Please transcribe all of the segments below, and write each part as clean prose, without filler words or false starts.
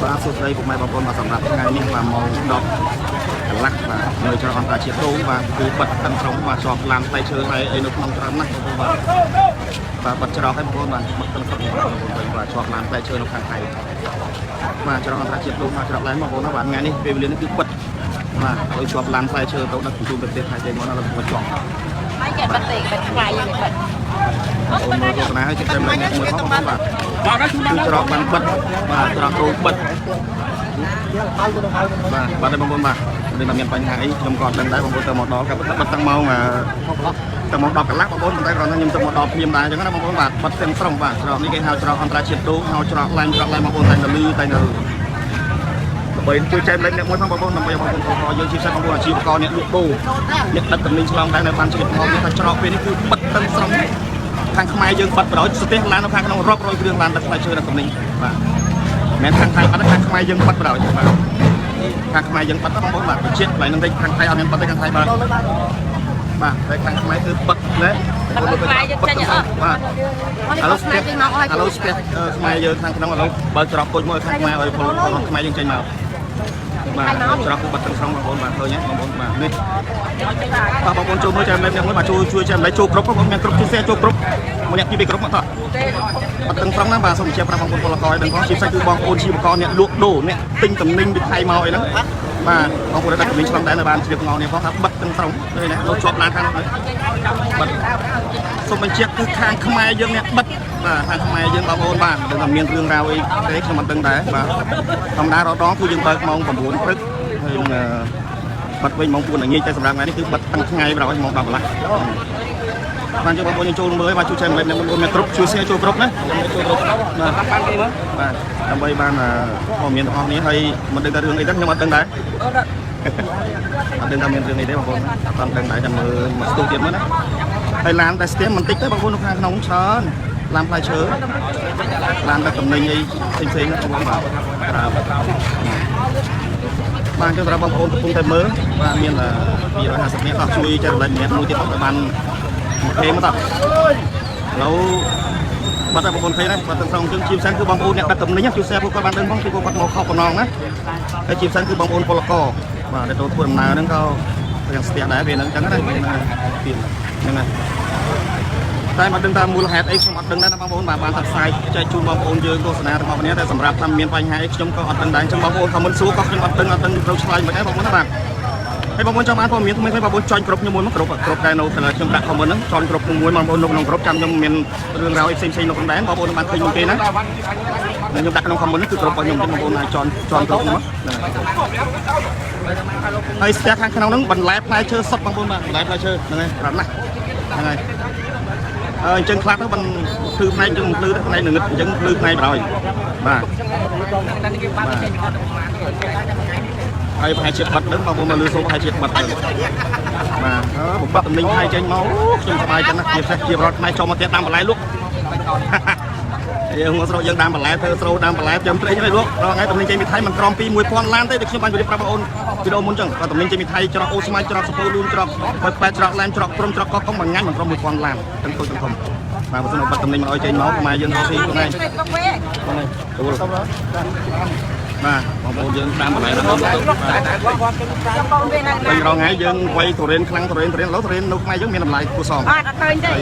បាទសួស្តីពុកម៉ែបងប្អូនបាទសម្រាប់ថ្ងៃនេះបាទម៉ោង10កន្លះបាទនៅច្រកអន្តរជាតិដូងបាទគឺបិទទាំងស្រុងបាទជាប់ឡានផ្លែឈើហើយអីនៅក្នុងច្រើនណាស់បងប្អូនបាទបាទបិទច្រកហើយបងប្អូនបាទបិទទាំងស្រុងបងប្អូនបាទជាប់ឡានផ្លែឈើនៅខាងថៃបាទច្រកអន្តរជាតិដូងបាទច្រកឡានបងប្អូនណាបាទថ្ងៃនេះពេលវេលានេះគឺបិទបាទឲ្យជាប់ឡានផ្លែឈើទៅដឹកជញ្ជូនទៅប្រទេសថៃទេមកដល់មកជាប់ ហើយគេបិទទេបិទថ្ងៃគេបិទ បងប្អូនមើលទស្សនាឲ្យចិត្តចាំលេងមួយផងបងប្អូនបាទគឺច្រកបានបិទបាទច្រកដូងបិទ បាទបាទបងប្អូនបាទនេះមិនមានបញ្ហាអីខ្ញុំក៏អត់ដឹងដែរបងប្អូនទៅមកដល់ក៏បិទបិទតាំងម៉ោងតាំងម៉ោង10កន្លះបងប្អូនប៉ុន្តែគ្រាន់តែខ្ញុំទៅមកដល់ភ្លាមដែរអញ្ចឹងណាបងប្អូនបាទបិទទាំងស្រុងបាទច្រកនេះគេហៅច្រកអន្តរជាតិដូងហៅច្រកឡាញ់ច្រកឡាញ់បងប្អូនតែងតែលឺតែងតែដើម្បីជួយចែកលេខអ្នកមួយផងបងប្អូនដើម្បីបងប្អូនខយើងជាពិសេសបងប្អូនអាជីវករអ្នកលក់ដូរអ្នកដឹកតំណែងឆ្លងដែរនៅបានជ្រាបផងនេះថាច្រកពេលនេះគឺបិទទាំងស្រុងខាងខ្មែរយើងបិទបណ្ដោយស្ទះឡាននៅខាងក្នុងរាប់រយគ្រឿងឡានដឹកផ្លែឈើដឹកតំណែងបាទមិនខាងថៃអត់ទេខាងខ្មែរយើងបិទបណ្ដោយបាទ ខាងខ្មែរយើងបិទបងប្អូនបាទបញ្ជាក់កន្លែងហ្នឹងតិចខាងថៃអត់មានបិទទេខាងថៃបាទបាទតែខាងខ្មែរគឺបិទណាបាទឥឡូវស្ទះឥឡូវស្ទះខ្មែរយើងខាងក្នុងឥឡូវបើច្រកគុជមួយខាងខ្មែរឲ្យពលខ្មែរយើងចេញមកបាទច្រកគឺបិទទាំងស្រុងបងប្អូនបាទឃើញទេបងប្អូនបាទនេះបាទបងប្អូនចូលមើលចាំលេបមួយបាទជួយជួយចាំលេបចូលគ្រប់បងប្អូនមានគ្រប់ជួយ share ចូលគ្រប់ម្នាក់ពីរគ្រប់មកតោះបិទទាំងស្រុងណាបាទសូមបញ្ជាក់ប្រាប់បងប្អូនពលករឲ្យដឹងផងជាពិសេសគឺបងប្អូនជីវករអ្នកលក់ដូរអ្នកទិញតំណែងពីថៃមកអីហ្នឹងបាទបងប្អូនដែលតំណែងឆ្លងដែរនៅបានជ្រាបងនេះផងថាបិទទាំងស្រុងឃើញណាលោកជាប់ឡានខាងនោះបិទសូមបញ្ជាក់គឺខាងខ្មែរយើងអ្នកបិទបាទខាងខ្មែរយើងបងប្អូនបាទដឹងថាមានរឿងរ៉ាវអីទេខ្ញុំមិនដឹងដែរបាទធម្មតារដងគឺយើងបើកម៉ោង9ព្រឹកហើយបិទវិញម៉ោង4ល្ងាចតែសម្រាប់ថ្ងៃនេះគឺបិទទាំងថ្ងៃប្រហែលម៉ោង10កន្លះ បានជួយបងប្អូនយើងចូលមើលបាទជួយចែកម្លែកបងប្អូនមានគ្រប់ជួយ share ចូលគ្រប់ណាចូលគ្រប់បាទបាទដើម្បីបានព័ត៌មានទាំងអស់នេះហើយមិនដឹងថារឿងអីទេខ្ញុំអត់ដឹងដែរអត់ដឹងថាមានរឿងអីទេបងប្អូនអត់ដឹងដែរចាំមើលមកស្ទុះទៀតមើលណាហើយឡានតែស្ទះមិនតិចទេបងប្អូននៅខាងក្នុងច្រើនឡានផ្លែឈើឡានដឹកតំណែងអីផ្សេងៗបងប្អូនបាទបាទបាទចឹងសម្រាប់បងប្អូនកំពុងតែមើលបាទមាន250នាក់អស់ជួយចែករំលែកម្នាក់មួយទៀតទៅបាន មកទេមកតោះឥឡូវបាត់តែបងប្អូនឃើញណាបាត់ទាំងស្រុងជើងជាពិសេសគឺបងប្អូនអ្នកដឹកតំណែងជួយ share ពួកគាត់បានដឹងផងគឺគាត់មកខកបំណងណាហើយជាពិសេសគឺបងប្អូនពលករបាទដែលទៅធ្វើដំណើរហ្នឹងក៏ទាំងស្ទះដែរពេលហ្នឹងអញ្ចឹងណាពីហ្នឹងហើយតែមកដឹងថាមូលហេតុអីខ្ញុំអត់ដឹងដែរណាបងប្អូនបាទបានតែផ្សាយចែកជូនបងប្អូនយើងទស្សនាទាំងអស់គ្នាតែសម្រាប់ថាមានបញ្ហាអីខ្ញុំក៏អត់ដឹងដែរអញ្ចឹងបងប្អូនខមមិនសួរក៏ខ្ញុំអត់ដឹងអត់ដឹងត្រូវឆ្លើយមិនដែរបងប្អូនណាបាទ ហើយបងប្អូនចង់បានព័ត៌មានថ្មីថ្មីបងប្អូនចុចគ្រប់ខ្ញុំមួយមកគ្រប់គ្រប់ដែរនៅខ្ញុំដាក់ comment ហ្នឹងចុចគ្រប់មួយបងប្អូននៅក្នុងគ្រប់ចាំខ្ញុំមានរឿងរ៉ាវអីផ្សេងផ្សេងនៅក្នុងដែរបងប្អូនបានឃើញមុនគេណាខ្ញុំដាក់ក្នុង comment ហ្នឹងគឺគ្រប់របស់ខ្ញុំទេបងប្អូនអាចចន់ចន់គ្រប់ហ្នឹងហើយស្ទះខាងក្នុងហ្នឹងបន្លែផ្លែឈើសុទ្ធបងប្អូនបាទបន្លែផ្លែឈើហ្នឹងហើយប្រាប់ណាស់ហ្នឹងហើយអឺអញ្ចឹងខ្លះទៅបានភ្លឺផ្នែកអញ្ចឹងភ្លឺទៅផ្នែកងឹតអញ្ចឹងភ្លឺផ្នែកបណ្ដោយបាទហើយប្រហែលជាបិទដឹងបងប្អូនមកលឺសូមប្រហែលជាបិទទៅបាទអឺបិទតំណែងថៃចេញមកខ្ញុំសប្បាយចឹងណាជាពិសេសជារដ្ឋខ្មែរចូលមកទៀតតាមបន្លែលក់យើងមកស្រុកយើងតាមបន្លែធ្វើស្រូវតាមបន្លែចាំត្រីហ្នឹងលក់រាល់ថ្ងៃតំណែងចេញពីថៃមិនក្រំពី1000ឡានទេដូចខ្ញុំបានជម្រាបប្រាប់បងប្អូនវីដេអូមុនចឹងបាទតំណែងចេញពីថៃច្រកអូស្មាច្រកសពូលូនច្រកបើប៉ែតច្រកឡែមច្រកព្រំច្រកកោះកុងមួយថ្ងៃមិនក្រំ1000ឡានទាំងតូចទាំងធំបាទបើសិនបិទតំណែងមិនអោយចេញមកខ្មែរយើងរកស៊ីខ្លួនឯងហ្នឹងហើយបាទបងប្អូនយើងតាមបន្លែដល់បាទតែរងថ្ងៃយើងវាយទុរេនខ្លាំងទុរេនទុរេនឥឡូវទុរេននៅខ្មែរយើងមានតម្លៃគួរសម អត់អត់ឃើញទេ ហើ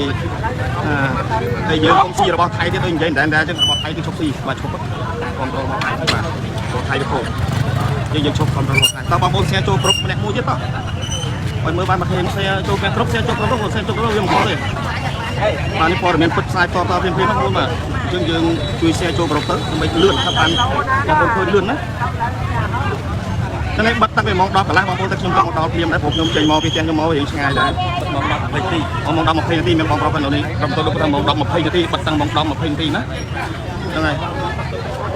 យហើយយើងកុំស៊ីរបស់ថៃទៀតដូចនិយាយតែតែចឹងរបស់ថៃគឺឈប់ស៊ីបាទឈប់គ្រប់គ្រងរបស់ថៃបាទរបស់ថៃទៅគោយើងឈប់គ្រប់គ្រងរបស់ថៃតើបងប្អូន share ចូលគ្រប់ម្នាក់មួយទៀតតោះឲ្យមើលបានមួយខេ share ចូលគ្រប់ share ចូលគ្រប់បង share ចូលគ្រប់វាមិនខុសទេបាទនេះព័ត៌មានពិតផ្សាយតតភ្លាមភ្លាមបងប្អូនបាទអញ្ចឹងយើងជួយ share ចូលគ្រប់ទៅដើម្បីលឿនថាបានបងប្អូនឃើញលឿនណាថ្ងៃបិទតាំងពីម៉ោង10កន្លះបងប្អូនតែខ្ញុំទៅមកដល់ភ្លាមដែរព្រោះខ្ញុំចេញមកពីផ្ទះខ្ញុំមករៀងឆ្ងាយដែរម៉ោង10 20នាទីម៉ោង10 20នាទីមានបងប្រុសនៅនេះក្រុមទៅដល់ម៉ោង10 20នាទីបិទតាំងម៉ោង10 20នាទីណាហ្នឹងហើយ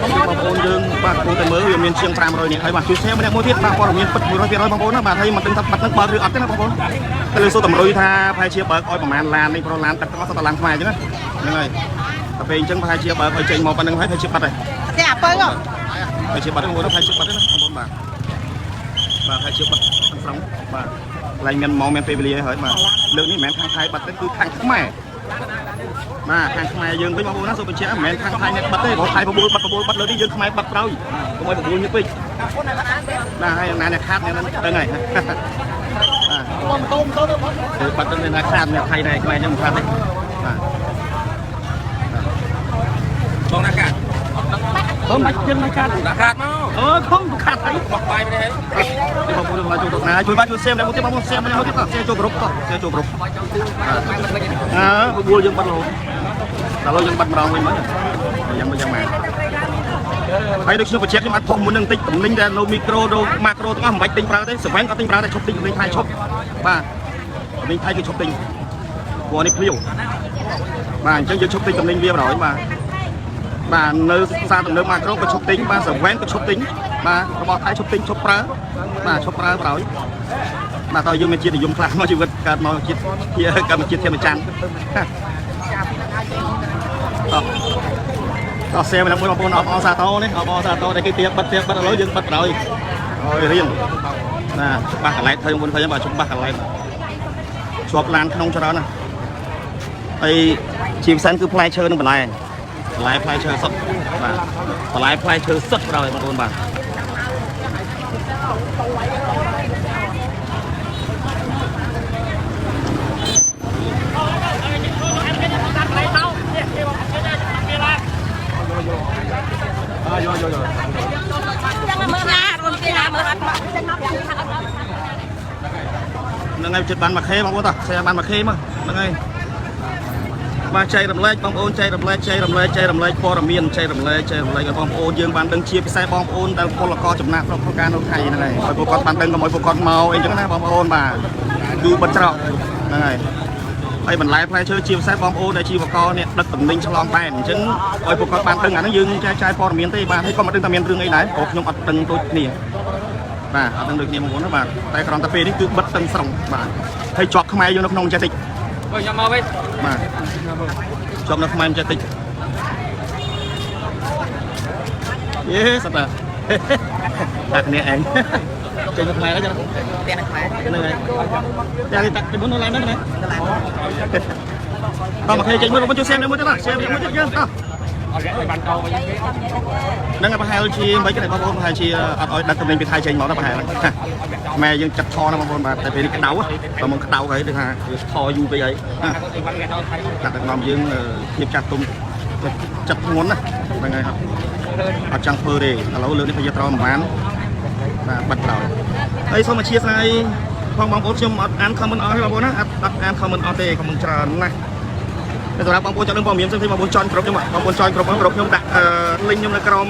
បងប្អូនយើងបាទគួរតែមើលវាមានជាង500នាក់ហើយបាទជួយ share ម្នាក់មួយទៀតបាទព័ត៌មានពិត100%បងប្អូនណាបាទហើយមិនដឹងថាបិទនឹងបើកឬអត់ទេណាបងប្អូនតែលើសូតម្រុយថាប្រហែលជាបើកឲ្យប្រហែលឡាននេះប្រុសឡានទឹកទាំងអស់សុទ្ធតែឡានខ្មែរអញ្ចឹងណាហ្នឹងហើយតែពេលអញ្ចឹងប្រហែលជាបើកឲ្យចេញមកប៉ុណ្្នឹងហើយប្រហែលជាបាត់ហើយ តែអាពៅ ប្រហែលជាបាត់ទេបងប្អូនប្រហែលជាបាត់ទេណាបងប្អូនបាទបាទហើយជាបាត់ទាំងស្រុងបាទកន្លែងមានម៉ោងមានពេលវេលាហើយបាទលើកនេះមិនមែនខាងថៃបាត់ទេគឺខាងខ្មែរ បាទខាងខ្មែរយើងវិញបងប្អូនណាសូមបញ្ជាក់មិនមែនខាងថៃអ្នកបិទទេព្រោះថៃបបួលបិទបបួលបិទលើនេះយើងខ្មែរបិទក្រោយកុំឲ្យបបួលញឹកពេកបាទហើយណាអ្នកខាតអ្នកហ្នឹងដឹងហើយបាទម៉ូតូម៉ូតូទៅបិទទៅអ្នកខាតអ្នកថៃដែរខ្មែរយើងមិនខាតទេបាទ បងណាកាត់ បងមិនជិនមិនខាត ដាក់ខាតមក អឺខំខាតអី បោះបាយនេះ បងប្អូនចូលទៅណាជួយបាទជួយសៀមដែរមួយទៀតបងប្អូនសៀមនេះហើយទៀតសៀមចូលគ្រប់តោះសៀមចូលគ្រប់អើបបួលយើងបាត់រហូតដល់យើងបាត់ម្ដងវិញមកយ៉ាងមកយ៉ាងមកហើយដូចខ្ញុំបញ្ជាក់ខ្ញុំអត់ផុសមុននឹងតិចតំណែងដែលនៅមីក្រូនៅម៉ាក្រូទាំងអស់មិនបាច់ទិញប្រើទេសវែងក៏ទិញប្រើដែរឈប់ទិញតំណែងថៃឈប់បាទតំណែងថៃគឺឈប់ទិញព្រោះនេះភ្លាវបាទអញ្ចឹងយើងឈប់ទិញតំណែងវាបណ្ដោយបាទបាទនៅផ្សារទំនើបម៉ាក្រូក៏ឈប់ទិញបាទសវែងក៏ឈប់ទិញបាទរបស់ថៃឈប់ទិញឈប់ប្រើបាទឈប់ប្រើបណ្ដោយបាទតើយើងមានជាតិនិយមខ្លះមកជីវិតកើតមកជាតិជាកម្មជាតិធម្មច័ន្ទតោះតោះសែមមួយបងប្អូនអបអរសាទរនេះអបអរសាទរដែលគេទៀបបិទទៀបបិទឥឡូវយើងបិទបណ្ដោយអើយរៀងណាច្បាស់កន្លែងធ្វើមុនឃើញបាទច្បាស់កន្លែងជាប់ឡានក្នុងច្រើនណាស់ហើយជាពិសេសគឺផ្លែឈើនឹងបន្លែបន្លែផ្លែឈើសុទ្ធបាទបន្លែផ្លែឈើសុទ្ធបណ្ដោយបងប្អូនបាទ ចឹងមើលណារួមគេណាមើលអត់មកចឹងមកយ៉ាងថាអត់មក ហ្នឹងហើយចិត្តបានមួយខេបងប្អូនតោះសែបានមួយខេមកហ្នឹងហើយបាទចែករំលែកបងប្អូនចែករំលែកចែករំលែកចែករំលែកព័ត៌មានចែករំលែកចែករំលែកឲ្យបងប្អូនយើងបានដឹងជាពិសេសបងប្អូនដែលពលករចំណាក់ស្រុកធ្វើការនៅថៃហ្នឹងហើយឲ្យពួកគាត់បានដឹងកុំឲ្យពួកគាត់មកអីចឹងណាបងប្អូនបាទគឺបិទច្រកហ្នឹងហើយហើយបន្លែផ្លែឈើជាពិសេសបងប្អូនដែលជីវករអ្នកដឹកតំណែងឆ្លងដែនអញ្ចឹងឲ្យពួកគាត់បានដឹងអាហ្នឹងយើងចែកចាយព័ត៌មានទេបាទហើយក៏មិនដឹងថាមានរឿងអីដែរព្រោះខ្ញុំអត់ដឹងដូចគ្នាបាទអត់ដឹងដូចគ្នាបងប្អូនណាបាទតែគ្រាន់តែពេលនេះគឺបិទទាំងស្រុងបាទហើយជាប់ខ្មែរយើងនៅក្នុងចេះតិច បើខ្ញុំមកវិញ បាទជាប់នៅខ្មែរចេះតិចយេសត្វតាតែគ្នាឯងចេញនៅខ្មែរហើយចឹង ផ្ទះនៅខ្មែរ ហ្នឹងហើយតែនេះតាក់ពីមុននៅឡានហ្នឹងណាតោះមកគេចេញមួយបងជួយសែមមួយទៀតណាសែមមួយទៀតយើងតោះ អត់ឲ្យបានកោវិញគេ ហ្នឹងប្រហែលជាមិនគេបងប្អូនប្រហែលជាអត់ឲ្យដឹកតំណែងពីថៃចេញមកណាប្រហែលម៉ែយើងចិត្តថណាបងប្អូនបាទតែពេលនេះក្តៅតើមកក្តៅហើយដូចថាវាថយូរពេកហើយ អីវ៉ាន់គេដល់ថៃ កាត់ដឹកនាំយើងភាពចាស់ទុំចិត្តធ្ងន់ណាហ្នឹងហើយអត់ចង់ធ្វើទេឥឡូវលើកនេះប្រយុទ្ធត្រង់ប្រហែលបាទបាត់ក្រោយហើយសូមអធិស្ឋានផងបងប្អូនខ្ញុំអត់អាន comment អស់ទេបងប្អូនណាអត់អត់អាន comment អស់ទេ comment ច្រើនណាស់តែសម្រាប់បងប្អូនចង់ដឹងព័ត៌មានផ្សេងៗបងប្អូនចន់គ្រប់ខ្ញុំបងប្អូនចន់គ្រប់គ្រប់ខ្ញុំដាក់ link ខ្ញុំនៅក្រោម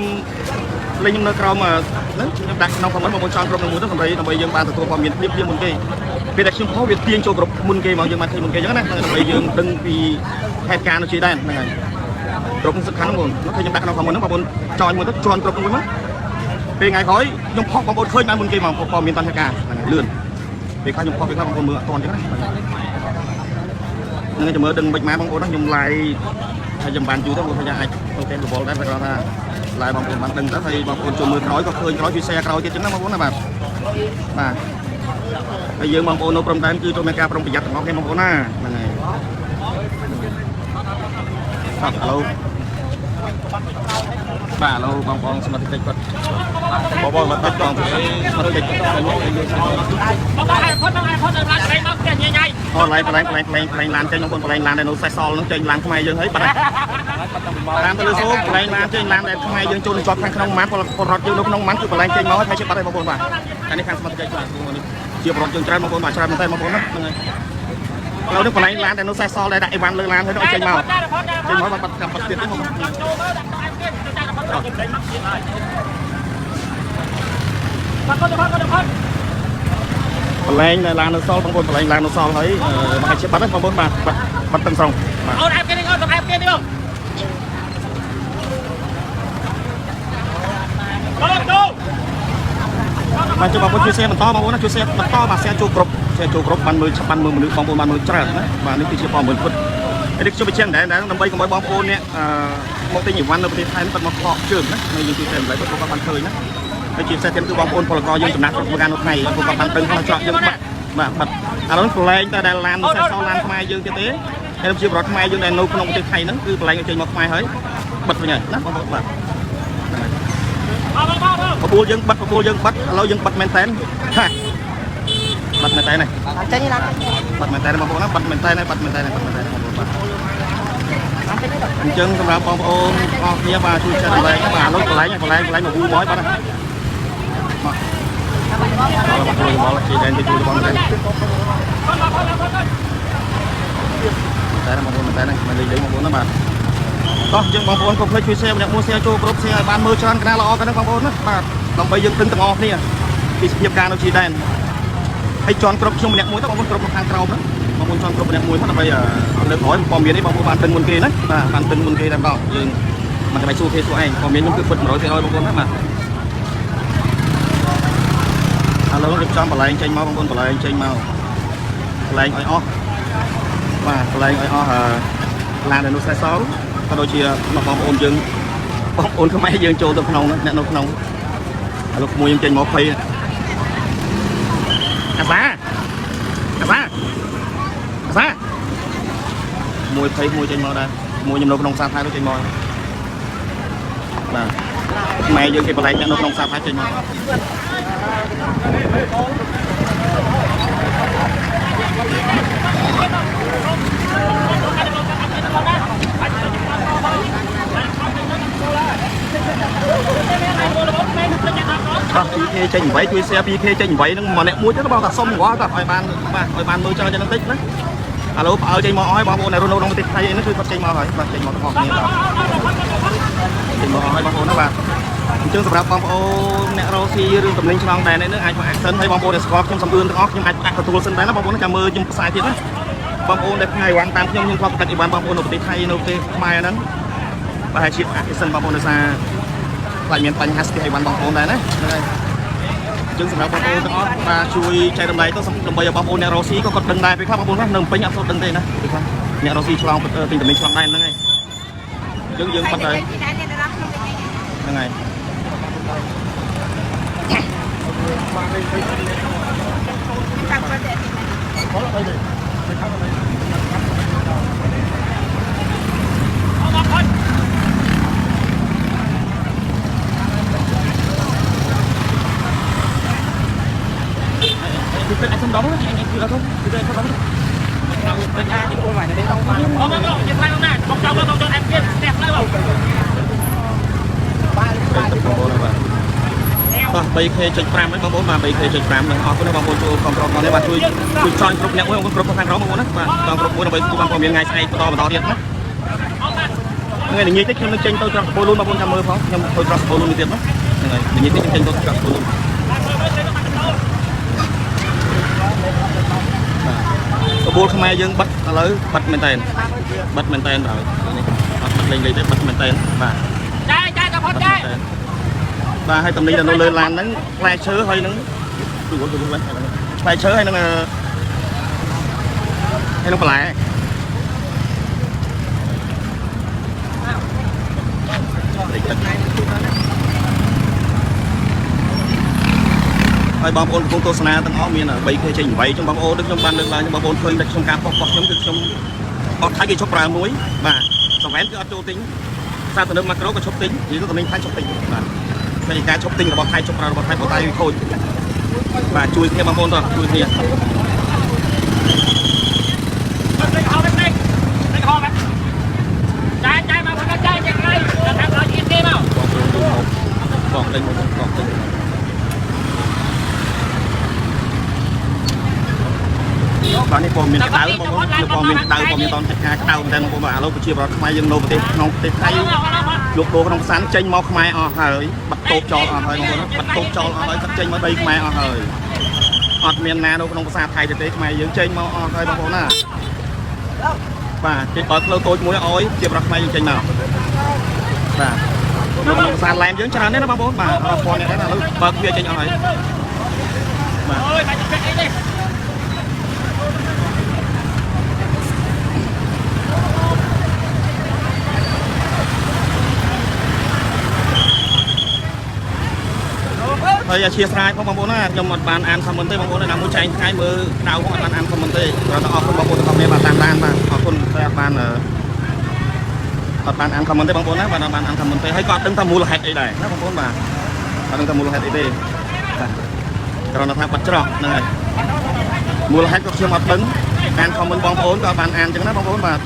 link ខ្ញុំនៅក្រោមហ្នឹងខ្ញុំដាក់ក្នុង comment បងប្អូនចន់គ្រប់នឹងមួយទៅដើម្បីដើម្បីយើងបានទទួលព័ត៌មានភ្លាមភ្លាមមុនគេពេលដែលខ្ញុំផុសវាទាញចូលគ្រប់មុនគេមកយើងបានឃើញមុនគេអញ្ចឹងណាដើម្បីយើងដឹងពីហេតុការណ៍នៅជាដែរហ្នឹងហើយគ្រប់សំខាន់បងប្អូនឃើញខ្ញុំដាក់ក្នុង comment ហ្នឹងបងប្អូនចន់មួយទៅជន់គ្រប់មួយមកពេលថ្ងៃក្រោយខ្ញុំផុសបងប្អូនឃើញបានមុនគេមកព័ត៌មានតាន់ហេតុការណ៍ហ្នឹងលឿនពេលខ្លះខ្ញុំផុសពេលខ្លះបងប្អូនមើលអត់ទាន់អញ្ចឹងណាហ្នឹងហើយចាំមើលដឹងមិនមកបងប្អូនណាខ្ញុំ live ហើយខ្ញុំបានយូរទៅបងប្អូនថាអាចអូខេរវល់ដែរតែគាត់ថា live បងប្អូនបានដឹងទៅហើយបងប្អូនចូលមើលក្រោយក៏ឃើញក្រោយជួយ share ក្រោយទៀតអញ្ចឹងណាបងប្អូនណាបាទបាទហើយយើងបងប្អូននៅព្រំដែនគឺត្រូវមានការប្រុងប្រយ័ត្នទាំងអស់គ្នាបងប្អូនណាហ្នឹងហើយបាទឥឡូវបាទឥឡូវបងប្អូនសមត្ថកិច្ចគាត់បងប្អូនសមត្ថកិច្ចបងប្អូនសមត្ថកិច្ច បងបងឲ្យផុតបងឲ្យផុតដល់ឡានក្រែងមកផ្ទះញ៉ៃញ៉ៃ អូឡៃប្លែងប្លែងប្លែងប្លែងឡានចេញបងប្អូនប្លែងឡានដែលនៅសេះសល់ហ្នឹងចេញឡានខ្មែរយើងហើយបាត់ហើយតាមទៅលើសូប្លែងឡានចេញឡានដែលខ្មែរយើងចូលជាប់ខាងក្នុងម៉ានពលរដ្ឋយើងនៅក្នុងម៉ានគឺប្លែងចេញមកហើយថាជាបាត់ហើយបងប្អូនបាទតែនេះខាងសមត្ថកិច្ចបាទនេះជាពលរដ្ឋយើងច្រើនបងប្អូនបាទច្រើនមែនតើបងប្អូនណាហ្នឹងហើយឥឡូវនេះប្លែងឡានដែលនៅសេះសល់ដែលដាក់អីវ៉ាន់លើឡានហើយដល់ចេញមកចេញមកបាត់កម្មបាត់ទៀតទេបងប្អូន ចូលមកដាក់ឲ្យគេចាក់ផុតដល់គេមកទៀតហើយបាត់គាត់ផុតគាត់ផុត ប្លែងដែលឡាននៅសល់បងប្អូនប្លែងឡាននៅសល់ហើយមកឲ្យជាបាត់ហើយបងប្អូនបាទបាត់បាត់ទាំងស្រុងបាទ អូនអែបគេនេះអូនអែបគេនេះបងបងចូល បាទជួយបងប្អូនជួយ share បន្តបងប្អូនណាជួយ share បន្តបាទ share ចូលគ្រប់ share ចូលគ្រប់បានមើលបានមើលមនុស្សបងប្អូនបានមើលច្រើនណាបាទនេះគឺជាព័ត៌មានពិតនេះខ្ញុំបញ្ជាក់ដែរដើម្បីកុំឲ្យបងប្អូនអ្នកមកទិញអីវ៉ាន់នៅប្រទេសថៃគាត់មកខកជើងណានៅយើងជួយ share តម្លៃគាត់គាត់បានឃើញណាហើយជាពិសេសទៀតគឺបងប្អូនពលករយើងចំណាក់ស្រុកធ្វើការនៅថៃពួកគាត់បានដឹងថាច្រកយើងបាត់បាទបាត់ឥឡូវប្រឡែងតែដែលឡានសេះសល់ឡានខ្មែរយើងទៀតទេ ហើយជាប្រដ្ឋខ្មែរយើងដែលនៅក្នុងប្រទេសថៃហ្នឹងគឺបន្លែងឲ្យចេញមកខ្មែរហើយបិទវិញហើយណាបងប្អូនបាទ បងបងបង បបួលយើងបិទបបួលយើងបិទឥឡូវយើងបិទមែនតែនហាបិទមែនតែន ចេញឡើង បិទមែនតែនបងប្អូនណាបិទមែនតែនបិទមែនតែនបិទមែនតែនបងប្អូនបាទអញ្ចឹងសម្រាប់បងប្អូនអស់គ្នាបាទជួយចែករំលែកបាទឥឡូវបន្លែងបន្លែងបន្លែងមកវូមកហើយបាទមកបាទជួយមកជួយដែនជួយបងតែតែបងប្អូនតែមិនលេងលេងបងប្អូនណាបាទតោះយើងបងប្អូនកុំភ្លេចជួយ share ម្នាក់មួយ share ចូលគ្រប់ share ឲ្យបានមើលច្រើនកណាល្អកណ្ដឹងបងប្អូនណាបាទដើម្បីយើងដឹងទាំងអស់គ្នាពីសភាពការនៅជាដែនហើយជន់គ្រប់ខ្ញុំម្នាក់មួយទៅបងប្អូនគ្រប់ខាងក្រោមហ្នឹងបងប្អូនជន់គ្រប់ម្នាក់មួយមកដើម្បីលើកក្រោយព័ត៌មាននេះបងប្អូនបានដឹងមុនគេណាបាទបានដឹងមុនគេតែម្ដងយើងមិនចាំបាច់សួរគេសួរឯងព័ត៌មានខ្ញុំគឺពិត100%បងប្អូនណាបាទឥឡូវរៀបចំបន្លែងចេញមកបងប្អូនបន្លែងចេញមកបន្លែងឲ្យអស់បាទបន្លែងឲ្យអស់ឡាននៅនោះសេះសល់ក៏ដូចជាបងប្អូនយើងបងប្អូនខ្មែរយើងចូលទៅក្នុងអ្នកនៅក្នុងឥឡូវក្មួយយើងចេញមកភ័យអាសាអាសាអាសាមួយភ័យមួយចេញមកដែរមួយខ្ញុំនៅក្នុងសាថៃនោះចេញមកបាទខ្មែរយើងគេបន្លែងអ្នកនៅក្នុងសាថៃចេញមកបាទ 2K ចេញ8ជួយ share 2K ចេញ8ហ្នឹងម្នាក់មួយទៅបងតាសុំងល់តាឲ្យបានបាទឲ្យបានមើលច្រើនចឹងតិចណាឥឡូវផ្អើលចេញមកអស់ហើយបងប្អូនដែលរស់នៅក្នុងប្រទេសថៃអីហ្នឹងគឺគាត់ចេញមកហើយបាទចេញមកទាំងអស់គ្នាបាទចេញមកអស់ហើយបងប្អូនណាបាទអញ្ចឹងសម្រាប់បងប្អូនអ្នករកស៊ីរឿងតំណែងឆ្លងដែននេះអាចមកអាក់សិនហើយបងប្អូនដែលស្គាល់ខ្ញុំសំអឿនទាំងអស់ខ្ញុំអាចអាក់ទទួលសិនដែរណាបងប្អូនចាំមើលខ្ញុំផ្សាយទៀតណាបងប្អូនដែលផ្ញើអីវ៉ាន់តាមខ្ញុំខ្ញុំធ្លាប់កាត់អីវ៉ាន់បងប្អូននៅប្រទេសថៃនៅប្រទេសខ្មែរហ្នឹងប្រហែលជាអាក់សិនបងប្អូនដោយសារខ្លាចមានបញ្ហាស្ទះអីវ៉ាន់បងប្អូនដែរណាហ្នឹងហើយអញ្ចឹងសម្រាប់បងប្អូនទាំងអស់បាទជួយចែករំលែកទៅដើម្បីឲ្យបងប្អូនអ្នករកស៊ីក៏គាត់ដឹងដែរពេលខ្លះបងប្អូនខ្លះនៅពេញអត់សូវដឹងទេណាពេលខ្លះអ្នករកស៊ីឆ្លងទិញតំណែងឆ្លងដែរហ្នឹងហើយអញ្ចឹងយើងបាត់ហើយហ្នឹងហើយ បងបង គឺពេលអាចសំដងណាគឺអត់ទៅគឺអត់ទៅ បងបងបងជាថ្លៃបងណាបងចង់បងចង់អែមទៀតផ្ទះផ្លូវបង បាទបងប្អូនបាទបាទ 3K.5 ហ្នឹងបងប្អូនបាទ 3K.5 ហ្នឹងអរគុណបងប្អូនជួយគ្រប់គ្រងនេះបាទជួយជួយចង់គ្រប់អ្នកមួយបងប្អូនគ្រប់ខាងក្រោមបងប្អូនណាបាទចង់គ្រប់មួយដើម្បីទទួលបានព័ត៌មានថ្ងៃស្អែកបន្តបន្តទៀតណាថ្ងៃនេះនិយាយតិចខ្ញុំនឹងចេញទៅច្រកសពូលូនបងប្អូនចាំមើលផងខ្ញុំទៅច្រកសពូលូននេះទៀតណាហ្នឹងហើយនិយាយតិចខ្ញុំចេញទៅច្រកសពូលូនបាទបបួលខ្មែរយើងបិទឥឡូវបិទមែនតើបិទមែនតើបាទនេះអត់បិទលេងលេងទេបិទមែនតើបាទ ចាចាទៅផុតចា បាទហើយតំណែងនៅលើឡានហ្នឹងផ្លែឈើហើយនឹងគឺគឺផ្លែឈើហើយនឹងហើយនឹងបន្លែហើយបងប្អូនកំពុងទស្សនាទាំងអស់មាន 3K ចេញ8ចឹងបងប្អូនដូចខ្ញុំបានលើកឡើងបងប្អូនឃើញតែខ្ញុំការប៉ុស្របស់ខ្ញុំគឺខ្ញុំអត់ថៃគេឈប់ប្រើមួយបាទសង្វែនគឺអត់ចូលទិញសារទំនើបម៉ាក្រូក៏ឈប់ទិញនិយាយទៅតំណែងថៃឈប់ទិញបាទហើយការឈប់ទិញរបស់ថៃឈប់ប្រើរបស់ថៃព្រោះថៃវាខូចបាទជួយគ្នាបងប្អូនតោះជួយគ្នា លេខហោលេខលេខហោចាចាមកផុតចាចាក្រៃទៅតាមដល់ជាគេមក បងប្អូនបងទិញមកបងទិញបាទនេះព័ត៌មានក្តៅបងប្អូនព័ត៌មានក្តៅព័ត៌មានតនការក្តៅមែនតើបងប្អូនបាទឥឡូវប្រជាពលរដ្ឋខ្មែរយើងនៅប្រទេសក្នុងប្រទេសថៃលោកដូរក្នុងផ្សារចេញមកខ្មែរអស់ហើយបាត់តូបចោលអស់ហើយបងប្អូនបាត់តូបចោលអស់ហើយគាត់ចេញមកដីខ្មែរអស់ហើយអត់មានណានៅក្នុងផ្សារថៃទេខ្មែរយើងចេញមកអស់ហើយបងប្អូនណាបាទគេបើកផ្លូវតូចមួយឲ្យប្រជាពលរដ្ឋខ្មែរយើងចេញមកបាទនៅក្នុងផ្សារឡែមយើងច្រើនណាស់ណាបងប្អូនបាទរាប់ពាន់នាក់ដែរឥឡូវបើកវាចេញអស់ហើយបាទ អូយបាច់ពាក់អីទេ ហើយអធ្យាស្រ័យផងបងប្អូនណាខ្ញុំអត់បានអាន comment ទេបងប្អូនណាមួយចែងថ្ងៃមើលដៅផងអត់បានអាន comment ទេគ្រាន់តែអរគុណបងប្អូនទាំងអស់គ្នាបាទតាមដានបាទអរគុណតែអត់បានអត់បានអាន comment ទេបងប្អូនណាបាទអត់បានអាន comment ទេហើយក៏អត់ដឹងថាមូលហេតុអីដែរណាបងប្អូនបាទអត់ដឹងថាមូលហេតុអីទេបាទគ្រាន់តែថាបាត់ច្រកហ្នឹងហើយមូលហេតុក៏ខ្ញុំអត់ដឹងអាន comment បងប្អូនក៏អត់បានអានចឹងណាបងប្អូនបាទ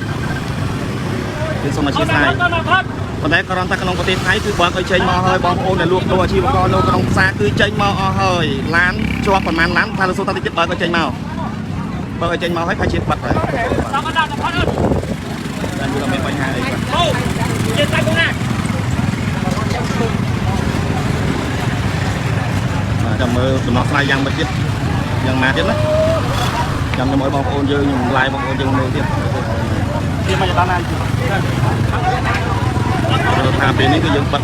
គឺសូមអធ្យាស្រ័យ ប៉ុន្តែគ្រាន់តែក្នុងប្រទេសថៃគឺបើកឲ្យចេញមកហើយបងប្អូនដែលលក់ដូរអាជីវករនៅក្នុងផ្សារគឺចេញមកអស់ហើយឡានជាប់ប្រហែលឡានថាលោកសូតាតិចបើកឲ្យចេញមកបើកឲ្យចេញមកហើយផាជាតិបាត់ហើយ ដល់កណ្ដាលផុតអត់ តែវាមានបញ្ហាអីបាទ អូជាសាច់ណា បាទចាំមើលដំណោះស្រាយយ៉ាងម៉េចទៀតយ៉ាងណាទៀតណាចាំខ្ញុំឲ្យបងប្អូនយើងខ្ញុំឡាយបងប្អូនយើងមើលទៀត ជាមកដល់ណា ព្រោះថាពេលនេះគឺយើងបិទ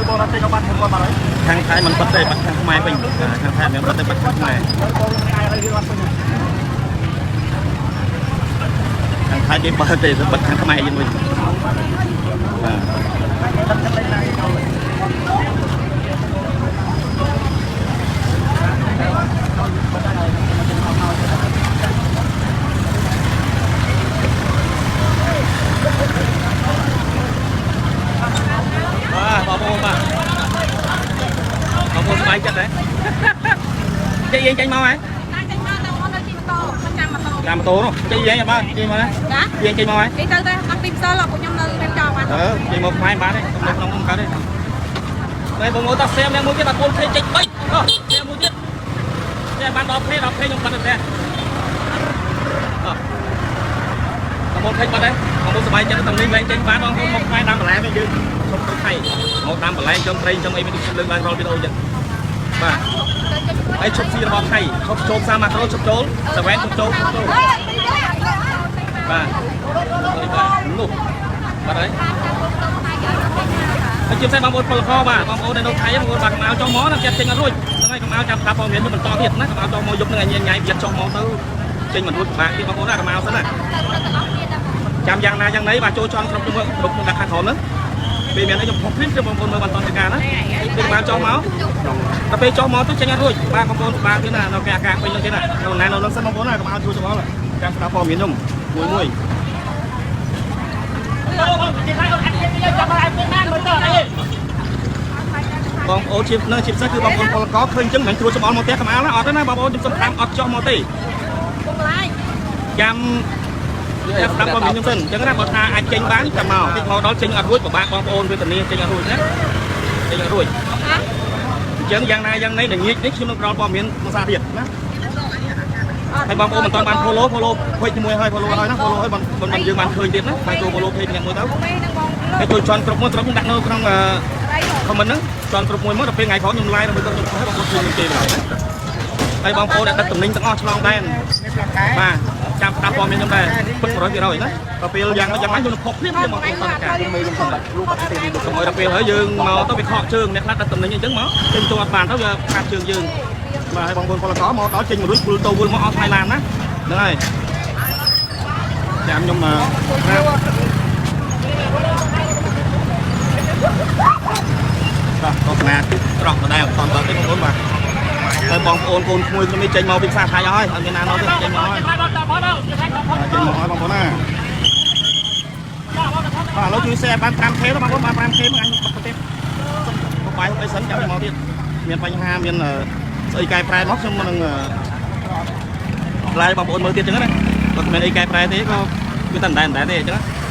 បងរត់ចេញក៏បាត់គាត់បាត់ហើយ ខាងថៃមិនបិទទេបិទខាងខ្មែរវិញខាងថៃមិនបិទទេបិទខាងខ្មែរខាងថៃគេបើកទេបិទខាងខ្មែរយើងវិញបាទ បាទបងប្អូនបាទបងប្អូនសប្បាយចិត្តទេចេញយើងចេញមកហ៎ តែចេញមកតែមកនៅជិះម៉ូតូមិនចាំម៉ូតូ តាមម៉ូតូនោះចេញយើងបាទចេញមកណា ចា យើងចេញមកហ៎ គេទៅតែដល់ទីផ្សិលពួកខ្ញុំនៅរៀបចំបាន អឺចេញមកខ្មែរបានទេក្នុងក្នុងក្នុងកើតទេតែបងប្អូនតោះសែមមួយទៀតដល់4 ខេចេញ3អូសែមមួយទៀតតែបានដល់ខេដល់ខេខ្ញុំបាត់ទៅផ្ទះអូបងប្អូនខេបាត់ទេបងប្អូនសប្បាយចិត្តតំនេះលែងចេញបានបងប្អូនមកខ្មែរតាមបន្លែវិញយើងឈប់ទៅថៃមកតាមបន្លែចំត្រីចំអីវិញលើកឡើងរាល់វីដេអូចឹងបាទ ហើយឈប់ស៊ីរបស់ថៃឈប់ចូលផ្សារម៉ាក្រូឈប់ចូលសាវ៉ែនឈប់ចូលឈប់ចូលបាទបាទនោះបាទហើយហើយជាពិសេសបងប្អូនពលករបាទបងប្អូននៅថៃបងប្អូនបាទកម្អៅចុះមកណាចិត្តចេញអត់រួចហ្នឹងហើយកុំឲ្យចាំស្ដាប់ព័ត៌មានខ្ញុំបន្តទៀតណាកុំឲ្យចុះមកយប់ហ្នឹងឲ្យញ៉ៃញ៉ៃចិត្តចុះមកទៅចេញមិនរួចពិបាកទៀតបងប្អូនណាកុំឲ្យសិនណាចាំយ៉ាងណាយ៉ាងណីបាទចូលចន់គ្រប់ជាមួយគ្រប់ដាក់ខាងក្រោមហ្នឹងពេលមានអីខ្ញុំផុសភ្លាមខ្ញុំបងប្អូនមើលបន្តទៅការណាពេលបានចុះមក ដល់ពេលចុះមកទៅចេញអត់រួចបាទបងប្អូនបាទទៀតណានៅគេអាកាសពេញនឹងទៀតណានៅណានៅនឹងសិនបងប្អូនណាកុំឲ្យជួយច្បល់ចាំស្ដាប់ព័ត៌មានខ្ញុំមួយមួយ បងជាសាច់អត់អាចចាំឲ្យពេលណាមើលទៅអី បងប្អូនជានៅជាពិសេសគឺបងប្អូនពលករឃើញអញ្ចឹងមិនត្រួតច្បល់មកផ្ទះកុំឲ្យណាអត់ទេណាបងប្អូនខ្ញុំសុំតាមអត់ចុះមកទេ ពុកឡាយ ចាំចាំស្ដាប់ព័ត៌មានខ្ញុំសិនអញ្ចឹងណាបើថាអាចចេញបានចាំមកតិចមកដល់ចេញអត់រួចពិបាកបងប្អូនវេទនាចេញអត់រួចណាចេញអត់រួចអញ្ចឹងយ៉ាងណាយ៉ាងណីល្ងាចនេះខ្ញុំនឹងផ្ដល់ព័ត៌មានមួយសារទៀតណាហើយបងប្អូនមិនទាន់បាន follow follow page ជាមួយហើយ follow ហើយណា follow ហើយបងយើងបានឃើញទៀតណាបានចូល follow page ម្នាក់មួយទៅ មេនឹងបង ហើយជួយជន់គ្រប់មួយគ្រប់ខ្ញុំដាក់នៅក្នុង comment ហ្នឹងជន់គ្រប់មួយមកដល់ពេលថ្ងៃក្រោយខ្ញុំ live ដើម្បីខ្ញុំឲ្យបងប្អូនឃើញគេឡើយណាហើយបងប្អូនដែលដឹកតំណែងទាំងអស់ឆ្លងដែនបាទចាំស្ដាប់ព័ត៌មានខ្ញុំដែរពិត100%ណាដល់ពេលយ៉ាងយ៉ាងណាខ្ញុំនឹងផុសភ្លាមភ្លាមមកតាមការ មេនឹងសម្រាប់លោកអត់ទេ កុំឲ្យដល់ពេលហើយយើងមកទៅវាខកជើងអ្នកខ្លះដឹកតំណែងអញ្ចឹងមកចេញចូលអត់បានទៅវាខាតជើងយើងបាទហើយបងប្អូនពលករមកដល់ចេញមករួចពុលទៅវល់មកអស់ថ្លៃឡានណាហ្នឹងហើយចាំខ្ញុំបាទទស្សនាត្រង់ដដែលអត់តបើកទេបងប្អូនបាទតែបងប្អូនកូនក្មួយខ្ញុំនេះចេញមកពីផ្សារថៃអស់ហើយអត់មានណានោះទេចេញមកហើយ ជាសាច់ដល់ផុតដល់ជាសាច់ដល់ផុត ចេញមកហើយបងប្អូនណាបាទឥឡូវជួយ share បាន 5K ទៅបងប្អូនបាន 5K មកអញបាត់ប្រទេសសុំបាយហូបអីសិនចាំមកទៀតមានបញ្ហាមានស្អីកែប្រែមកខ្ញុំនឹងឡាយបងប្អូនមើលទៀតចឹងណាបើគ្មានអីកែប្រែទេក៏វាតែដដែលទេអញ្ចឹងណា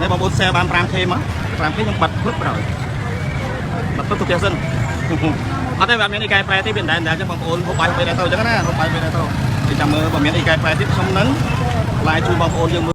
នេះបងប្អូន share បាន 5K មក 5K ខ្ញុំបាត់ភ្លឹបហើយបាត់ភ្លឹបទៅផ្ទះសិនអត់ទេវាអត់មានអីកែប្រែទេវាមិនដែលអញ្ចឹងបងប្អូនហូបបាយពេលដែរទៅអញ្ចឹងណាហូបបាយពេលដែរទៅចាំមើលបើមានអីកែប្រែទៀតខ្ញុំនឹង live ជូនបងប្អូនយើងមើល